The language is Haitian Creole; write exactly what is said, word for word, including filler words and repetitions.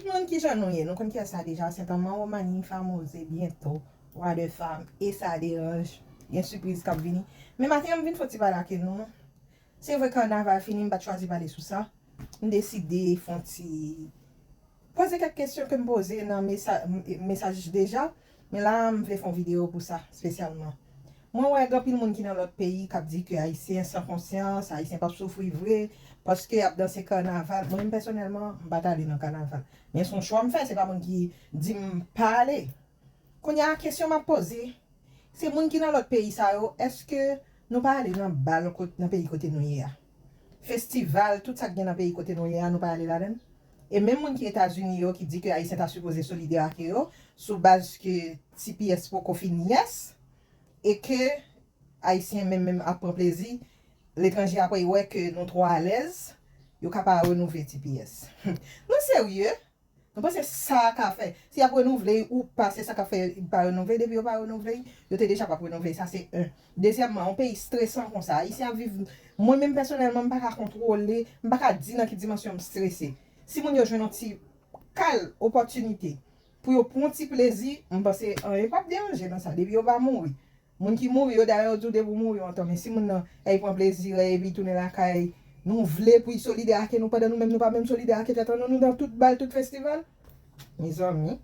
Moun, kijan nou ye? Nou konn kiyès sa deja. Sentèman, Romani, Famoze, Byento, Roi de Femme, E Sa Deranj. Gen sipriz k ap vini. Men maten an, m vin fè yon ti pale ak nou. Se vre, kanaval fini, m pa t chwazi pale sou sa. M deside fè yon ti poze kèk kesyon ke m poze nan mesa- m- mesaj deja. Men la, m vle fè yon videyo pou sa, espesyalman. Mwen wè gen anpil moun ki nan lòt peyi k ap di ke Ayisyen san konsyans, Ayisyen p ap soufri vre, paske y ap danse kanaval. Mwen menm pèsonèlman, m pa t ale nan kanaval. Men se yon chwa m fè, se pa moun ki di m pa ale. Kounye a, kesyon m ap poze, se moun ki nan lòt peyi sa yo, èske nou pa ale nan bal kot- nan peyi kote nou ye a? Festival, tout sa k gen nan peyi kote nou ye a, nou pa ale ladan l? E menm moun ki Etazini yo ki di ke Ayisyen ta sipoze solidè ak yo, sou baz ke T P S poko fin yès, e ke Ayisyen menm menm ap pran plezi, letranje apre yo wè ke nou twò alèz, yo ka pa renouvle T P S. Nou serye? Nou panse sa ka fè? Si y ap renouvle ou pa, se sa ka fè y pa renouvle. Depi yo pa renouvle, yo te deja p ap renouvle. Sa se en. Dezyèmman, yon peyi stresan konsa. Ayisyen ap viv, mwen menm pèsonèlman, m pa ka kontwole, m pa ka di nan ki dimansyon m strese. Si moun yo jwenn yon ti kal opòtinite pou yo pran yon ti plezi, m panse anyen p ap deranje nan sa. Depi yo pa mouri. Moun ki mouri yo, dayè yo di w depi w mouri w antan. Men si moun nan, èy pran plezi, èy epi tounen lakay, nou vle pou y solidè ak nou pandan nou menm nou pa menm solidè ak tèt an nou, nou nan tout bal, tout festival. Mezanmi,